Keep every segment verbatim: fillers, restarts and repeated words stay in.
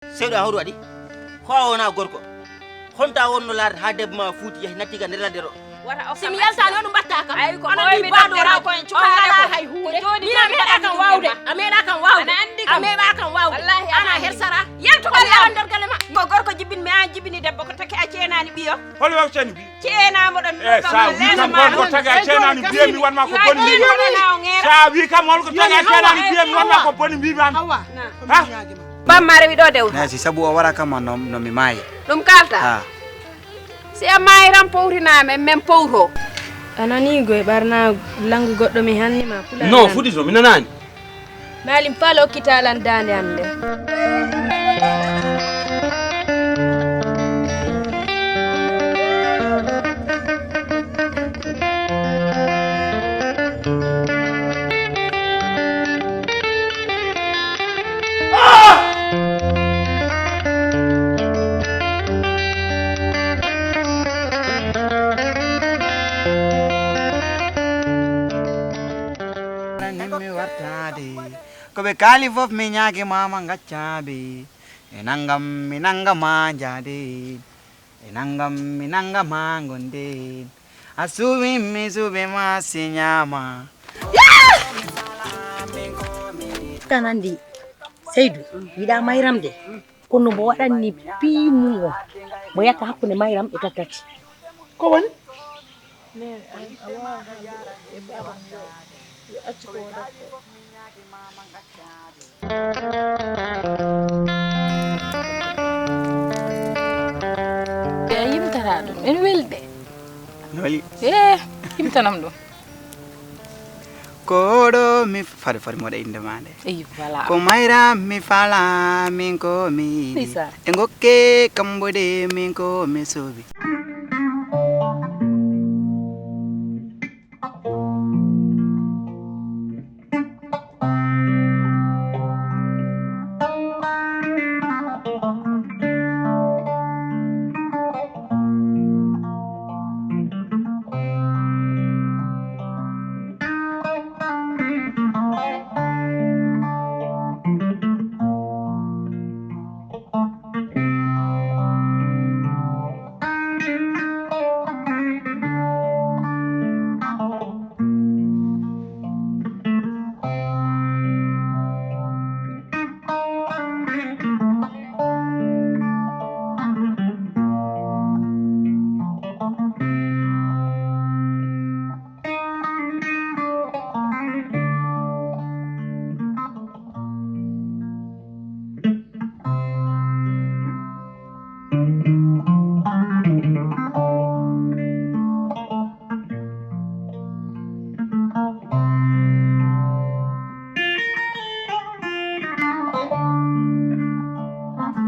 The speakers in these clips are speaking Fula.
Sewɗa, hoɗum waɗi? Ko a wona gorko? Honto a wonno laarde haa debbo ma fuuti, yahi natti ka nder ladde ɗo? Si mi yaltaani, hoɗum mbaɗta kam? Ay, ko onon ni ɓooymi baaɗo ladde ɗo, ko en on cuɓaade alaa ko hay huunde. Min a meeɗaa kam waawde. A meeɗaa kam waawde. Ana anndi kam. A meeɗaa kam waawde. Wallaahi, ana ana anndi. Hersara. Yaltugol yawa nder galle ma. Ko gorko jibinmi, aan jibini debbo, ko taki a ceenaani ɓiyo. Hol waw cani bi? Ceenaama ɗon. Eh, sa wi kam hol ko taga ceenaani biye mi wanma ko boni mbiimi. Sa wi kam hol ko taga ceenaani biye mi wanma ko boni mbiimi an. Awa. Ha? Bamma rewi ɗo dewta. Nasi sabu o wara kam no, no mi maayi. Ɗum kalta. Ha. Si a maayi ran powrinaama, men powro. A nanii goy ɓarnaagu, langu goɗɗo mi hanni ma pulaar. No, fuɗi to, mi nanaani. Maalim Faal hokkita lan daande am nde. Ko ɓe kaali fof mi ñaagi ma, ma ngaccaɓe. E nanngam mi nannga ma njaade. E nanngam mi nannga ma ngonden. A suuɓi mi suuɓi ma si ñaama. Tan anndi Seydu yiɗa Mayram de. Kono mbo waɗanni piimum o, mbo yahta hakkunde Mayram e Tattati. Ko woni? E yimtata ɗum, ene weli de. No weli? E yimtanam ɗum. Ko oɗo mi fade fade mi waɗa innde ma nde. Eyi, voilà. Ko Mayra mi fala min ko mi yiɗi. Ndeysaan. E ngokke kambo de min ko mi sobi.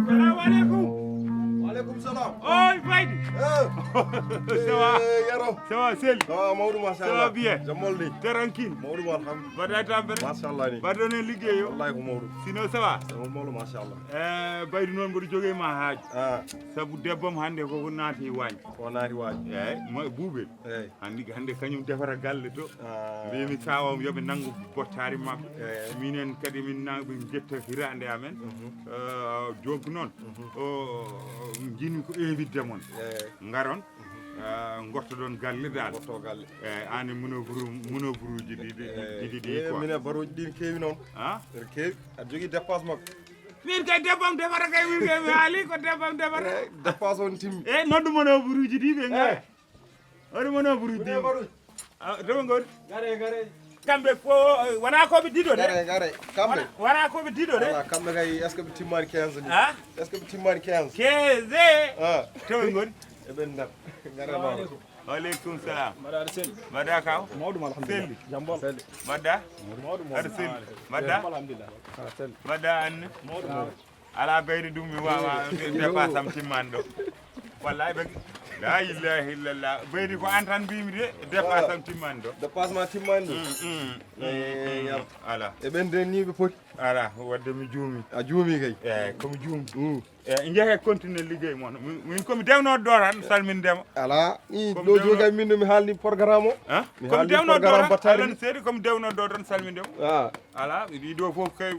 Salamu aleykum. Wa aleykum salam. Oy, Baydi. Eh. Ça va? Eh, Yero. Ça va, Sel? Ça va, mawɗum, machallah. Ça va bien? Jammol ni? Tranquille. Mawɗum, alhamdulillah. Mbaɗa tampere? Machallah ni. Mbaɗɗon e liggey o? Wallahi ko mawɗum. Sinon, ça va? Ça va, mawɗum, machallah. Eh, Baydi noon mboɗo jogii ma haaju. Ah. Sabu debbam hannde koko naati waañ. Ko naati waañ. Eey, mo e buubel. Eey. Hannde, hannde kañum defata galle to. Ah. Mbimi kawam yoɓe nanngu bottaari maɓɓe. Eey. Minen kadi min nangɓe jetta hiraande amen. Mhm. Eh, donc noon, mhm, o, o, o, jinu ko invité mon. Eey. Ngaron. Mhm. Eh, ngottoɗon galle dal. Ngotto galle. Eey, aan e manœuvre, manœuvre uji ɗi, ɗi, eh, ɗi, ɗi, eh, quoi. Minen baruuji ɗi ne keewi noon. Ah? Ene keewi. Aɗa jogii dépense makko? Min kay debbam defata kay, min kay mi haali ko debbam defata. Eh, dépense on timmi. Eey, noddu manœuvre uji ɗi ɓe ngara. Eh. Hoɗum woni o buruuji? Buruuji. Ah, to ɓe ngoni? Gare, gare. Kamɓe ko, eh, wona ko ɓe diɗo de? Gare, gare. Kamɓe? Wona, wona ko ɓe diɗo de? Ala, kamɓe kay, est-ce que ɓe timmani quinze ni? Ah? Est-ce que ɓe timmani quinze? Quinze? Ah. To ɓe ngoni? Eɓe nder. Gare. Salamu aleykum. Wa aleykum salam. Mbaɗa aɗa selli? Mbaɗa kaw? Mawɗum, alhamdulillah. Selli. Jam bol. Mbaɗa? Mawɗum, mbaɗa mawɗum. Selli. Mbaɗa? Jam bol, alhamdulillah. Aɗa selli? Mbaɗa anne? Mawɗum, mawɗum. Ala gayri ɗum mi wawa dépasse am timman ɗo. Wallahi ɓe La ilaha illallah. Baydi ko an tan mbimi de, dépasse am timmani ɗo. Dépasse ma timmani ɗo. Mm, mm, mm, mm. Ala. E ɓen de ni ɓe poti. Ala, wadde mi juumi. A juumi kay. Eyi, komi juumi. Mm. Eyi, njehe continue liggey mon. Min, min komi dewnooɗo ɗo tan, salmindema. Ala, ni ɗo jogi min no mi haalni programme o. Hein? Mi komi dewnooɗo ɗo tan, battari. Alan seedi komi dewnooɗo ɗo tan, salmindema. Ah. Ala, ɗi ɗo fof kay,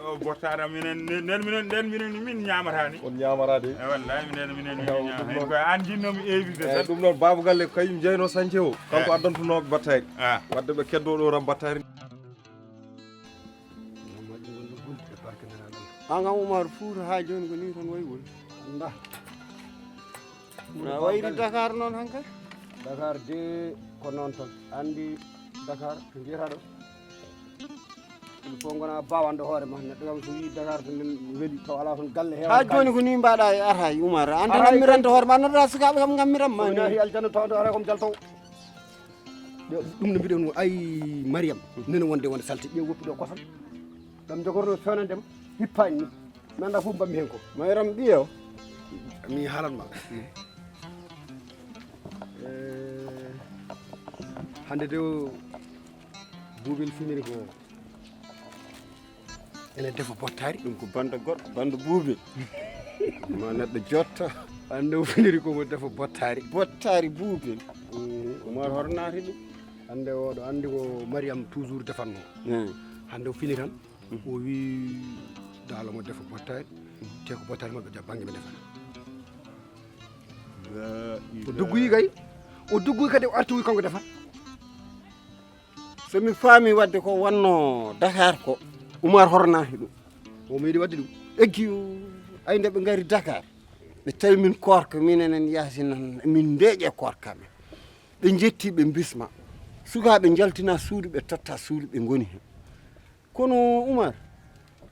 o bottara minen, nden minen, nden minen min ñaamata ni. On ñaamata de. E wallahi minen, minen min ñaamata. Ko an jinnomi évité. Eyi, tan. Ɗum noon, Baaba Galle ko kañum jeyno sañce o. Kanko addantunooɓe battari. Ah. Wadde ɓe keddo ɗo tan battari. An kam Umar, Fuuta haa jooni ko nii tan wayi woni. Annda. Na wayri Dakar noon hankay? Dakar de ko noon tan. Anndi Dakar ko njiyata ɗo. Ɗum fof ngona bawanɗo hoore ma. Neɗɗo kam so yii Dakar to nden weli taw alaa toon galle heewa. Haa jooni ko nii mbaɗa e arhay Umar. An tan ammiranta hoore ma, nodda sukaaɓe kam ngammiran ma. Ko naati aljanna tawde hoore kom jaltowo. Ɗum no mbiɗon ay Mariam. Nene wonde wonde salte ƴeew woppi ɗo kosam. Ɗam jogorno fewnande ma hippani ni. Mi annda fof mbammi heen ko. Mayram ɓiyo. Mi haalan ma. Eh, hannde de o Buubel finiri ko ene defa bottaari. Ɗum ko bannda goɗɗo, bannda Buubel. Ma neɗɗo jotta. Hannde o finiri ko mo defa bottaari. Bottaari Buubel. Mm. Umar hoto naati ɗum. Hannde oɗo anndi ko Mariam toujours defanno. Mm. Hannde o fini tan. O wi daalo mo defa bottaari, te ko bottaari mo ɓe bannge ɓe defata. O duggoyi kay, o duggoyi kadi o artoyi kanko defa. So mi faami wadde ko wonno Dakar ko, Umar hornaaki ɗum. O meeɗi wadde ɗum. Eggi o, ay nde ɓe ngari Dakar, ɓe tawi min koorka, min enen yaasi nan, min ndeeƴe koorka men. Ɓe njetti ɓe bisma. Sukaaɓe njaltina suudu, ɓe totta suudu, ɓe ngoni heen. Kono Umar,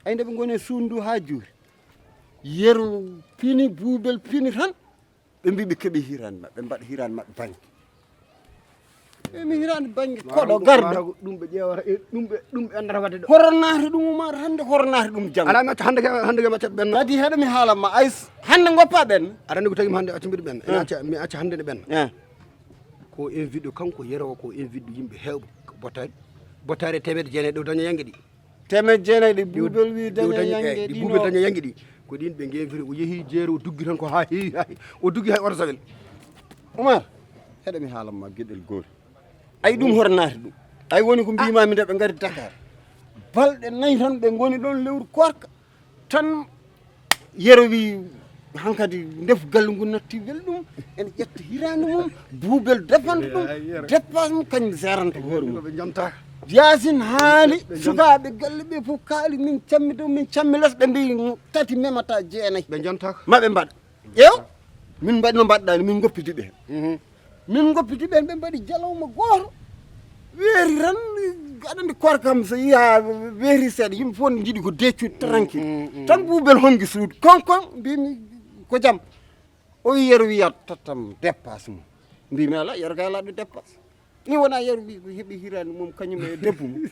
ay nde ɓe ngoni e suudu ndu haa juuri. Yero pini, Buubel pini tan, ɓe mbi ɓe keɓi hiraani maɓɓe, ɓe mbaɗa hiraani maɓɓe bannge. Ɓe mi hiraani bannge koɗo garɗo. Ɗum ɓe ƴeewata, e ɗum ɓe, ɗum ɓe anndata waɗde ɗo. Horo naati ɗum Umar hannde, horo naati ɗum janngo. Alaa mi acca hannde ke, hannde ke mi acca ɓenna. Kadi heɗo mi haala ma, ay s-, hannde ngoppa ɓenna. Aɗa anndi ko tagi mi hannde acca mbiɗa ɓenna. Ina acca, mi acca hannde ne ɓenna. Eh. Ko invite ɗo kanko Yero o, ko invite ɗo yimɓe heewɓe bottaari. Bottaari teemedde jeenayi ɗo daña yannge ɗi. Teemedde jeenayi ɗi Buubel wi daña yannge ɗi. Buubel daña yannge ɗi. Ko ɗin ɓe ngeenfiri, o yehi jeere, o duggi tan ko haa heewi, haa heewi. O duggi hay oto sawel. Umar, heɗo mi haalan ma geɗel gool. Ay ɗum hoto naati ɗum. Ay woni ko mbiimaami nde ɓe ngari Dakar. Balɗe nayi tan ɓe ngoni ɗon lewru koorka. Tan Yero wi hankadi ndefu galle ngu natti welɗum, ene ƴetta hiraande mum, Buubel defanta ɗum, dépasse mum, kañum seranta hoore mum. Yaasin haali, sukaaɓe galle ɓe fof kaali, min cammi dow, min cammi les, ɓe mbi tati memata jeenayi. Ɓe njontaaka. Ma ɓe mbaɗa. Ƴeew, min mbaɗi no mbaɗɗaani, min ngoppidi ɓe heen. Min ngoppiti ɓeen, ɓe mbaɗi jalawma gooto. Weeri tan, aɗa anndi koorka kam so yiyaa weeri seeɗa, yimɓe fof ne njiɗi ko deeccude tranquille. Tan Buubel honngi suudu. Kon kon, mbimi ko jam. O wi Yero wiyat tottam dépasse mum. Mbimi alaa, Yero kay alaa ɗo dépasse. Ni wona Yero wi ko heɓi hiraani mum kañum e debbo mum.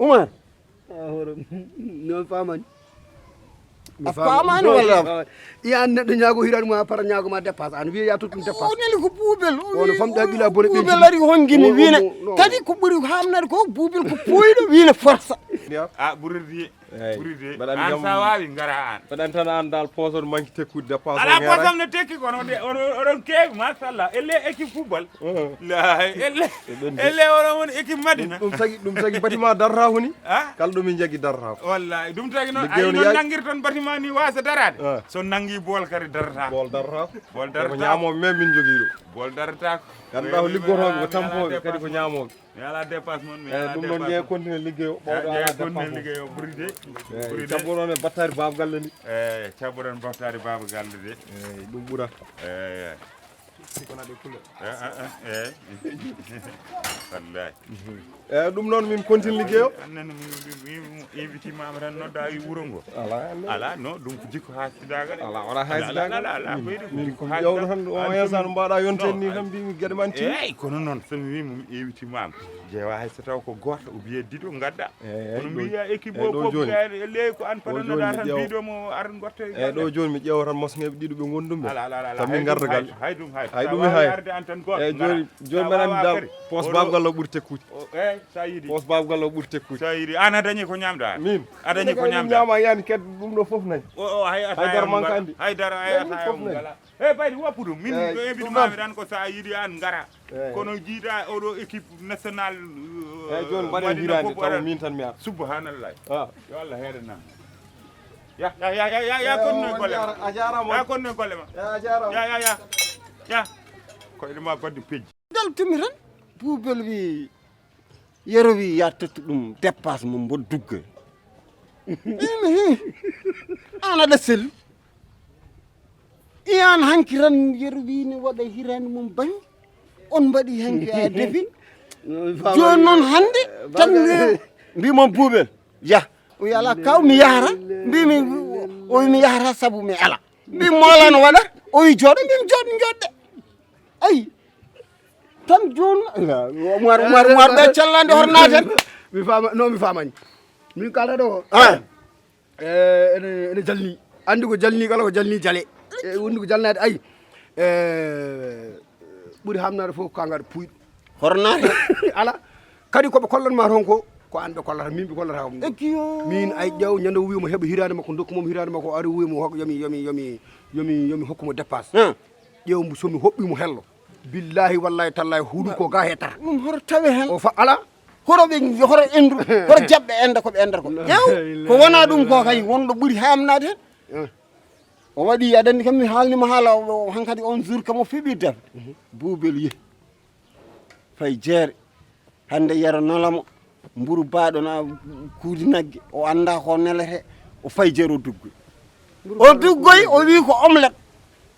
Umar. A hoore noon faamani. A faamani walla? Iya an neɗɗo ñaago hiraani mum a para ñaago ma dépasse an wiye ya tottum dépasse. O neli ko Buubel. Wono famɗa gila bone ɓe Buubel ari hongini wiine. Kadi ko ɓuri hamnade ko Buubel ko pooyɗo wiine forsa. A ɓurirdi. Eyi. Ɓuri de. Mbaɗa anndi an kam sa waawi ngara an. Mbaɗa anndi tan an dal poson manki tekkude dépense. Alaa o ngara. Poson ne tekki kono de, oɗon, oɗon keewi, machallah. Elle équipe football. La, elle, elle oɗon woni équipe Madina. Ɗum, ɗum tagi, ɗum tagi bâtiment darata ko ni? Ah? Kala ɗo min jaggi darata ko. Wallahi, ɗum tagi noon. Liggey ay on noon yaay- nangirton bâtiment ni wasa darade. Ah. So nangi bool kadi darata. Bool darata. Bool darata. Ko ñaamooɓe men min jogii ɗo. Bool darata ko. Ngannduɗaa ko liggotooɓe ko tampooɓe kadi ko ñaamooɓe. Mi alaa dépasse mon, mi alaa dépasse mon. Eeyi, ɗum noon, ƴeew continue liggey o, ɓawɗo alaa dépasse mon. Liggey o, ɓuri de. Eeyi, caɓɓoɗon e battaari baaba galle ndi. Eeyi, caɓɓoɗon battaari baaba galle de. Eeyi, ɗum ɓurata. Eeyi, eeyi. Si kono ɗe couleur. Eeyi, eeyi, eeyi. Wallahi. Eyi, ɗum noon min continue liggey o. Annan mi inviti mama tan nodda e wuro ngo. Ala, ala. Ala, non, ɗum ko jikko hasidaagal. Ala, wona hasidaagal. Ala, ala, ala, min, ko min ko mi ƴewno tan, o instant no mbaɗa yonten ni kam, mbimi geɗe ma anti. Eyi, kono noon, so mi wi mo mi inviti mama, jeewa hay so taw ko goto, o wiye diɗo gadda. Eyi, eyi, kono ɗo, mbiya équipe eyi, o ɗo fof joni. Gayno e ley ko an paɗannoɗa tan, biɗo mo ar gotte. Eyi, ɗo joni mi ƴeewa tan mosngeɓe ɗiɗo ɓe goni ɗum ɓe. Ala, ala, ala, tan min garda galle. Hay ɗum, hay, hay ɗum, hay. Hay ɗum, hay. Arde an tan goto. Eyi, joni, joni mbaɗa anndi dal, poos babgal o ɓuri tekkude. O, eyi, sa yiɗi. Poos babgal o ɓuri tekkude. Sa yiɗi, an a dañi ko ñamɗa. Min. A dañi ko ñamɗa. Ñama yani ked ɗum ɗo fof nani. O, o, hay ata. Hay dara manque andi. Hay dara, hay ata. Fof nani. Hey, baydi, woppu ɗum. Min, eyi, ko invite ɗum mami ɗon. Tan ko sa yiɗi an ngara. Eyi. Kono jiiɗa oɗo équipe nationale. Eyi, joni mbaɗen hirande taw min tan mi ara. Subhanallah. Ah. Yo Allah heeɗanam. Ya, ya, ya, ya, ya, ya, konno golle ma. A jarama. Ya, konno golle ma. Ya, a jarama. Ya, ya, ya. Ya. Ko ene ma goɗɗo pejji. Daltumi tan, Buubel wi, Yero wi, ya tottu ɗum dépasse mum mbo dugga. Imi hi. An aɗa selli. Iyan hanki tan Yero wi ne waɗa hirande mum bañ. On mbaɗi hanki a defi. Joni noon hannde tan mbimo Buubel. Ya. O wi ala kaw mi yahata. Mbimi, o wi mi yahata sabu mi ala. Mbimi mo ala no waɗa. O wi jooɗo, mbimi jooɗo, jooɗde. Ayi. Tan jooni, Umar, Umar, Umar, ɓe callande hoto naaten. Mi faama, non, mi faamani. Min kaalata ɗo. Ah. Eh, ene, ene jalni. Anndi ko jalni kala ko jalni jale. Eh, wonndi ko jalnaade, ayi. Eh, ɓuri hamnaade fof ko kangaɗo puyɗo. Hoto naate. Ala. Kadi ko ɓe kollan ma toon ko, ko an ɓe kollata, min ɓe kollata kam. Ekiyo. Min ay ƴeew ñande o wi mo heɓa hiraande makko, dokku mo hiraande makko, o ari o wi mo hok-, yomi, yomi, yomi, yomi, yomi hokku mo dépasse. Hum. Ƴeew mbo so mi hoɓɓi mo hello. Billahi wallahi tallahi huɗum ko ga hetata. Ɗum hoto tawe hen. O fa ala. Hoto ɓe, hoto endu, hoto jaɓɓe enda ko ɓe endata ko. Ƴeew, ko wona ɗum ko kay wonɗo ɓuri hamnaade hen. Eh. O waɗi, aɗa anndi kam mi haalnima haala o, o, hankadi on jour kam o fiɓi defde. Mhm. Buubel yehi. Fay jeere. Hannde Yero nalamo. Mburu baaɗo na kuudi nagge. O annda ko nelete. O fay jeere o duggoy. O duggoy, o wi ko omelette.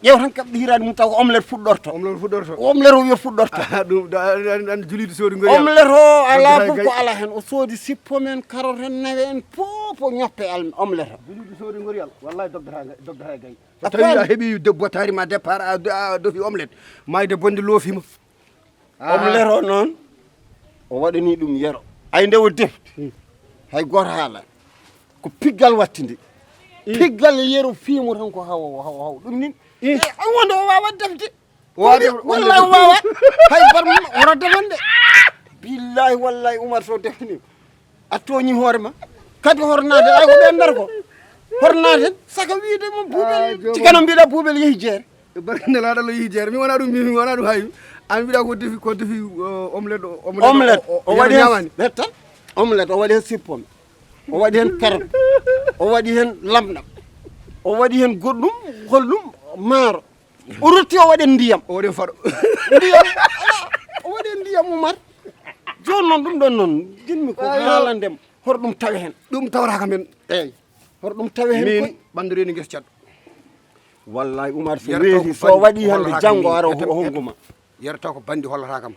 Ƴeew tan kaɓɓe hiraade mum taw ko omelette fuɗɗorto. Omelette fuɗɗorto. Omelette o wiya fuɗɗorto. Ah, ɗum, ɗo, an, an, an juliiɗo soodi ngori yalla. Omelette o ala fof ko ala hen. O soodi sippom en, karoot en, nawe en, fof o ñoppe al-, omelette o. Juliiɗo soodi ngori yalla. Wallahi dogdata ga-, dogdata e gay. A tawi a heɓi debbo taari ma départ, a, a dofi omelette. Mayde bonde loofima. Ah. Omelette o noon, o waɗani ɗum Yero. Ay nde o defti. Hmm. Hay gooto haala. Ko piggal watti nde. Hmm. Piggal Yero fiimo tan ko haw, haw, haw. Ɗum nin. Hmm. Eh, ay wonde o waawa defde. O waɗi, wallahi o wawa. Hay bar mum, hoto defande. Billahi wallahi Umar so defani. A tooñi hoore ma. Kadi hoto naaten, ay ko ɓe ndar ko. Hoto naaten, saka wiide mo Buubel. Ah, jooma. Tikana mbiɗa Buubel yehi jeere. Barke Nelaaɗo Allah yehi jeere. Mi wona ɗum, mi wona ɗum hay. An mbiɗa ko defi, ko defi, uh, omelette, omelette. Omelette, o, o, o waɗi hen ñamani. Ɓettan. Omelette, o waɗi hen sippom. O waɗi hen carotte. O waɗi hen lamɗam. O waɗi hen goɗɗum, holɗum, maaro. O rutti o waɗen ndiyam. O waɗen faɗo. Ndiyam, ala, o waɗen ndiyam Umar. Jooni noon ɗum ɗon noon, jinmi ko haalandem, hoto ɗum tawe hen. Ɗum tawata kam hen. Eey. Hoto ɗum tawe hen koy. Min, ɓanndu reeni ngesa caɗɗo. Wallahi Umar, so weeti, so waɗi hannde janngo ara o hongu ma. Yero taw ko banndi hollata kam.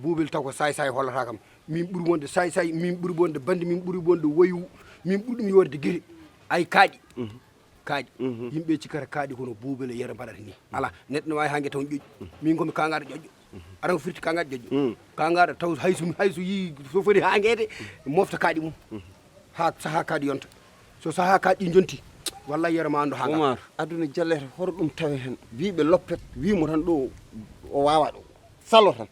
Buubel taw ko saay-saay hollata kam. Min ɓuri wonde saay-saay, min ɓuri wonde banndi, min ɓuri wonde woyu, min ɓuri ɗum yoorde gite. Ay kaaɗi. Mhm. Kaaƴi. Mhm. Yimɓe cikkata kaaƴi kono Buubel e Yero mbaɗata ni. Ala, neɗɗo ne waawi haa ngeta on ƴoƴƴo. Mhm. Min ko mi kaŋŋaaɗo ƴoƴƴo. Mhm. Aɗa ko firti kaŋŋaaɗo ƴoƴƴo? Mm. Kaŋŋaaɗo taw hay so, hay so yii, so foti haa ngeede, mofta kaaƴi mum. Mhm. Haa sahaa kaaƴi yonta. So sahaa kaaƴi jonti, wallahi Yero ma anndu haa ngaa. Umar, aduna jalete, hoto ɗum tawe hen. Wiiɓe loppet, wii mo tan ɗo o waawa ɗo. Salo tan.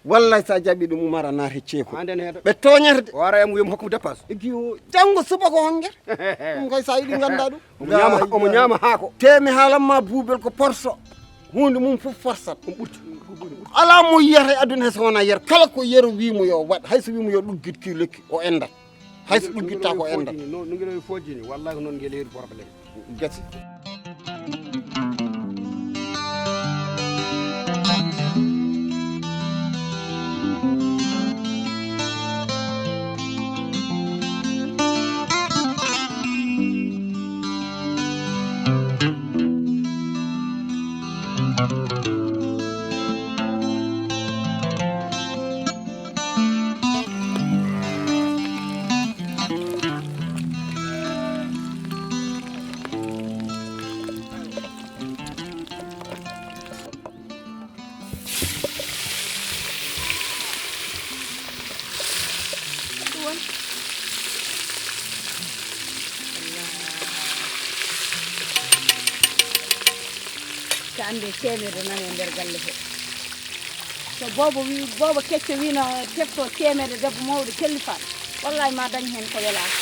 Wallay, so a jaɓi ɗum, Umar, a naati ceekol. Haa nden heedo. Ɓe tooñata de. O ara e mum, yo mi hokku mo dépasse. Egi o, janngo suba ko honge? Ɗum kay, so a yiɗi, ngannda ɗum. Omo ñaama, omo ñaama haako. Te mi haalan ma, Buubel ko porso. Huunde mum fof forsat. Ɗum ɓurti. Alaa mo yiyata e aduna he so wonaa Yero. Kala ko Yero wii mo yo waɗ, hay so wii mo yo ɗuggit kii lekki, o endat. Hay so ɗum gitta ko enɗam. No, no ngel fojini, wallahi ko noon ngel heewi problème. Gasi. Ka annde teemedde nani e nder galle he. So boobo wi, boobo kecco wino tefto teemedde debbo mawɗo kellifa, wallahi ma dañ heen ko welaaka.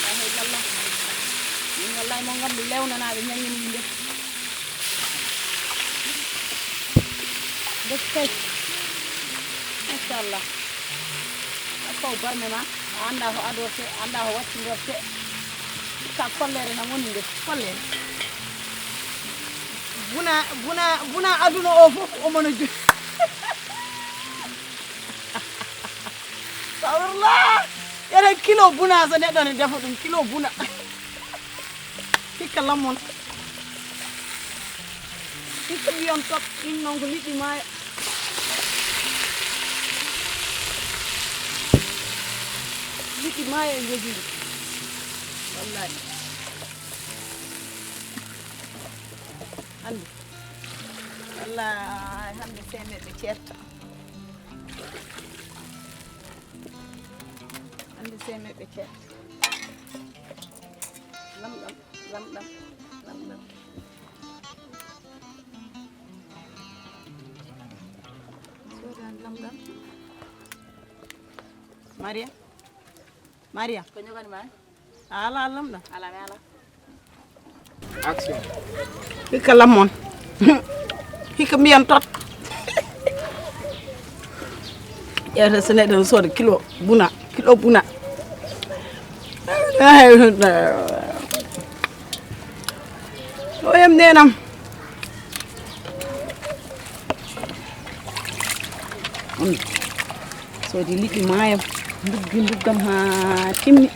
La ilaha illallah. Min wallahi mo nganndu lewnanaaɓe ñaññini nde. Nde kay. Machallah. Ko barme ma, a annda ko adorte, a annda ko wattindorte. Ka follere tan woni nde, follere. Buna, buna, buna aduna o fof omono jo. Astagfirullah. Ene kilo buna so neɗɗo ne defa ɗum, kilo buna. Hikka lammon. Hikka mbiyon top, ɗum noon ko liɗɗi maayo. Liɗɗi maayo e jogii. Wallahi. Hannde. Wallahi, hannde seemeɓe ceerta. Hannde seemeɓe ceerta. Lamɗam, lamɗam, lamɗam. Soodani lamɗam. Maria. Maria. Ko ñogani ma? A ala lamɗam? Ala, mi ala. Action. Hikka lammon. Hikka mbiyan tot. Ƴeewte so neɗɗo no sooda kilo buna, kilo buna. O yam nenam. Soodi liɗɗi maayam, nduggi nduggam haa timmi.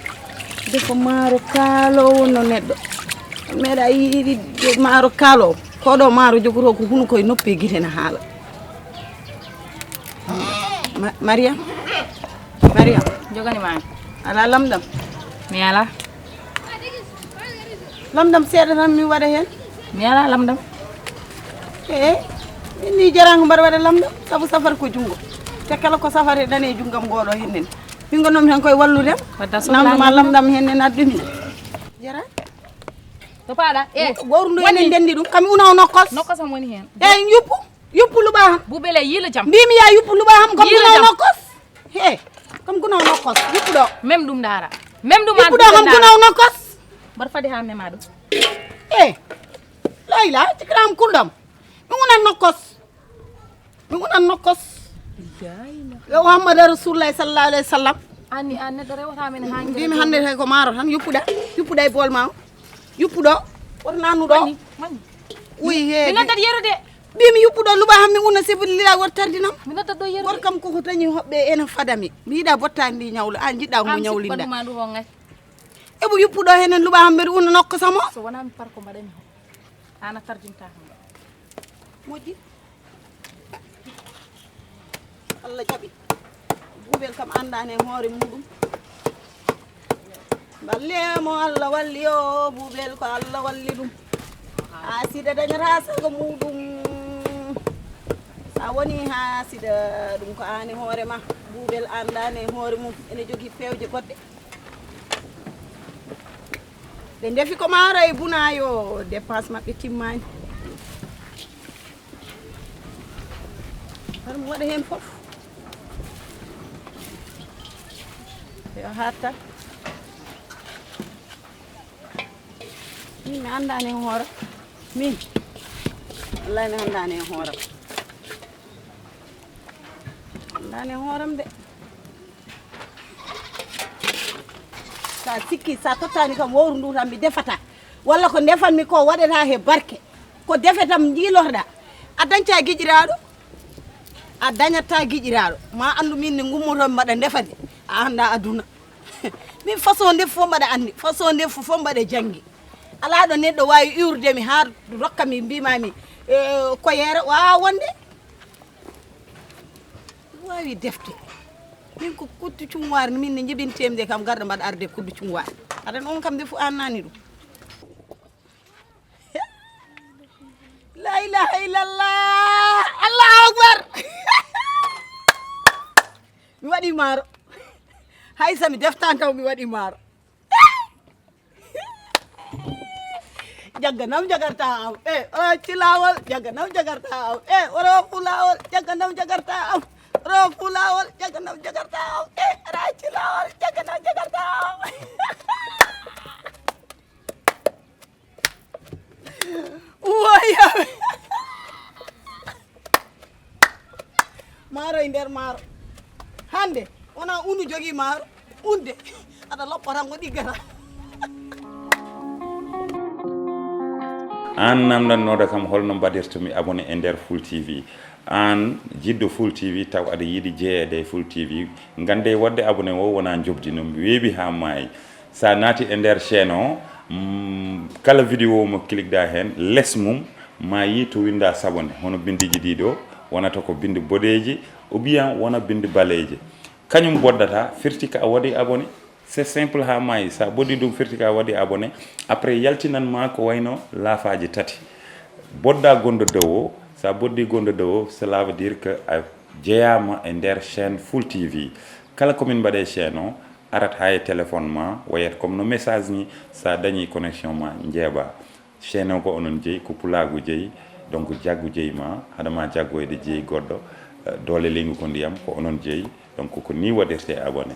Defa maaro kaalo wonno neɗɗo. Meeɗa yiɗi maaro kaalo. Ko ɗo maaro jogotoo ko hunuko e noppi e gite na haala. Ma-, Mariam. Mariam. Jogani ma. Ala lamɗam. Mi ala. Lamɗam seeɗa tan mi waɗa heen. Mi ala lamɗam. E min ni jaraango mbaɗa waɗa lamɗam sabu safar ko junngo. Te kala ko safare dane e junngam ngoɗo heen nen. Min ngonnomi tan koye wallude. Wadda sohlani namduma lamɗam heen nen addumi. Jara. To paɗa e. Gowru ndu enen ndenndi ɗum. Kam una o nokkos. Nokkos am woni heen. E yuppu. Yuppu luɓa ham. Bubele yila jam. Mbimi ya yuppu luɓa ham kam una o nokkos. He, kam kuna nokkos, yuppuɗo. Même ɗum ndaara. Même ɗum an yuppuɗo kam kuna nokkos. Mbar fadi ha mema ɗum. E, layla, cikram kulɗam. Mi unan nokkos. Mi unan nokkos. Yo Muhammad Rasulullah sallallahu alaihi wasallam. Ani an neɗɗo rewata men ha. Mbimi hannde tay ko maaro tan yuppuɗa. Yuppuɗa e bool ma o. Yuppuɗo. Woto nanuɗo. Mani, mani. Uy he. Mi noddat yeru de. Mbimi yuppuɗo luɓa hammi una sabilillah wor tardinam. Mi noddat ɗo yeru. Wor kam koko tañi hoɓɓe ena fadami. Mi yiɗa bottani ndi ñawlo. An jiɗɗa ko mo ñawlinda. Eɓo yuppuɗo henen luɓa hammi mbeɗa una nokko samo. So wona mi par ko mbaɗami ho. Ana tardinta hannde. Moƴƴi. Allah jaɓi. Buubel kam anndaani e hoore muuɗum. Mballe mo Allah walli o, buubel ko Allah walli ɗum. Haasida dañata sago muuɗum. Sa woni haasida, ɗum ko aan e hoore ma. Buubel anndaani e hoore mum. Ene jogii pewje goɗɗe. Ɓe ndefi ko maaro e bunaayo, dépense maɓɓe timmaani. Har mi waɗa heen fof. Yo hatta. Min mi anndaani e hoore. Min. Wallahi mi anndaani e hoore. Anndaani e hooram de. Sa sikki, sa tottani kam wowru ndu tan mi defata. Walla ko ndefanmi ko waɗata he barke. Ko defe tan njiilorɗa. A dañta giƴiraaɗo. A dañata giƴiraaɗo. Ma anndu min ne ngummoto mbaɗa ndefani. A annda aduna. Min façon ndefu fof mbaɗa anndi. Façon ndefu fof mbaɗa janngi. Alaa ɗo neɗɗo waawi iwrude mi haa rokka mi mbima mi, eh, ko yeere waawa wonde. Waawi defte. Min ko kuddu cunwaar, min ne njibinteemi de kam garɗo mbaɗa arde kuddu cunwaar. Aɗa on kam ndefu annani ɗum. La ilaha illallah. Allahu akbar. Mi waɗi maaro. Hay so mi deftaani taw mi waɗi maaro. Jagganam jagarta am. E, o rocci laawol, jagganam jagarta am. E, o roofu laawol, jagganam jagarta am. O roofu laawol, jagganam jagarta am. E, o rocci laawol, jagganam jagarta am. Woya. Maaro e nder maaro. Hannde, wona unu jogii maaro, unde. Aɗa loppa tan ko ɗiggata. Aan namndannooɗo kam holno mbaɗirtumi abonné e nder Full T V. Aan jiɗɗo Full T V taw aɗa yiɗi jeyeede e Full T V, nganndee waɗde abonné o wonaa njoɓdi no weeɓi haa maayi. So a naati e nder chaîne o, mm, kala vidéo mo cliqueɗaa heen, les mum, ma yii to winndaa s'abonner, hono binndiiji ɗii ɗoo, wonata ko binndi boɗeeji, ou bien wona binndi baleeji. Kañum boddata, firti ko a waɗi abonné. C'est simple haa maayi. So a ɓoddii ɗum, firti ko a waɗi abonné. Après, yaltinan ma ko wayno laafaaji tati. Boddaa gonɗo dow o. So a ɓoddii gonɗo dow o, cela veut dire que a jeyaama e nder chaîne Full T V. Kala ko min mbaɗa e chaîne o, arat haa e téléphone ma, wayat comme no message ni, so a dañii connexion ma, njeeɓa. Chaîne o ko onon jeyi, ko pulaagu jeyi, donc jaggu jeyi ma, haɗa ma jaggoyde jeyi goɗɗo, eh, doole leydi ko ndiyam, ko onon jeyi, donc ko ni waɗirte abonné.